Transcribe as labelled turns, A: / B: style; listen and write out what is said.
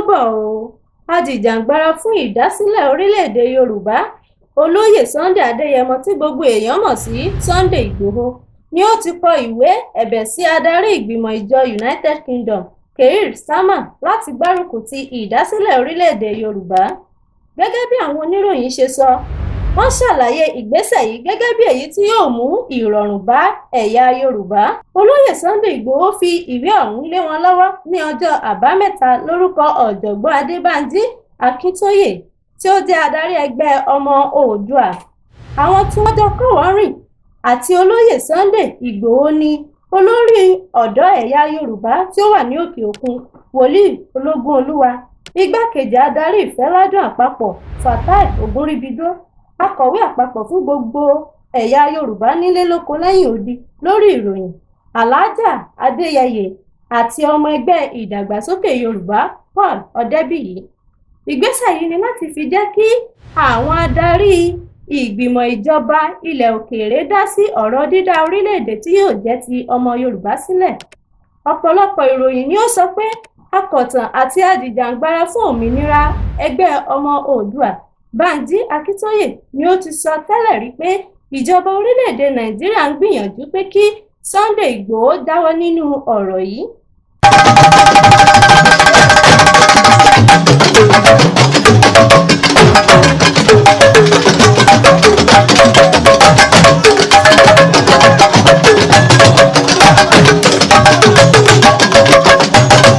A: bọ̀ o. Ajìjàǹgbara fún ìdásílẹ̀ orílẹ̀-èdè Yorùbá, Olóyè Sunday Adéyẹmọ tí gbogbo èèyàn mọ̀ sí Sunday Ìgbòho, ni ó ti kọ ìwé ẹ̀bẹ̀ sí adarí ìgbìmọ̀ ìjọ United Kingdom, Keir Starmer, láti gbárùkù ti ìdásílẹ̀ orílẹ̀-èdè Yorùbá. Gẹ́gẹ́ bí àwọn oníròyìn ṣe sọ, wọ́n ṣàlàyé ìgbésẹ̀ yìí gẹ́gẹ́ bí èyí tí yóò mú ìrọ̀rùn bá ẹ̀yà Yorùbá. Olóyè Sunday Ìgbòho fi ìwé ọ̀hún lé wọn lọ́wọ́ ní ọjọ́ Àbámẹ́ta lórúkọ Ọ̀jọ̀gbọ́n Adébánjí Akíntóyè, tí ó jẹ́ adarí ẹgbẹ́ Ọmọ Oòduà. Àwọn tí wọ́n jọ kọ́wọ̀ọ́-rìn àti Olóyè Sunday Ìgbòho ní olórí ọ̀dọ́ ẹ̀yà Yorùbá tí ó wà ní òkè òkun, Wòlíì Ológunolúwa, igbákejì adarí Ìfẹ́ládùn Àpapọ̀, Fatai Ògúnríbidó, akọ̀wé àpapọ̀ fún gbogbo ẹ̀yà Yorùbá nílé lóko lẹ́yìn odi lórí ìròyìn, Alhaja Adéyẹyẹ, àti ọmọ ẹgbẹ́ Ìdàgbàsókè Yorùbá, Paul Ọdẹ́bíyì. Ìgbésẹ̀ yìí ni láti fi jẹ́ kí àwọn adarí ìgbìmọ̀ ìjọba ilẹ̀ òkèèrè dá sí ọ̀rọ̀ dídá orílẹ̀-èdè tí yóò jẹ́ ti ọmọ Yorùbá sílẹ̀. Ọ̀pọ̀lọpọ̀ ìròyìn ni ó sọ pé akọ̀tàn àti ajìjàǹgbara fún òmìnira ẹgbẹ́ Ọmọ Oòduà, Bánjí Akíntóyè, ni ó ti sọ tẹ́lẹ̀ rí pé ìjọba orílẹ̀-èdè Nàìjíríà ń gbìyànjú pé kí Sunday Ìgbòho jáwọ́ nínú ọ̀rọ̀ yìí.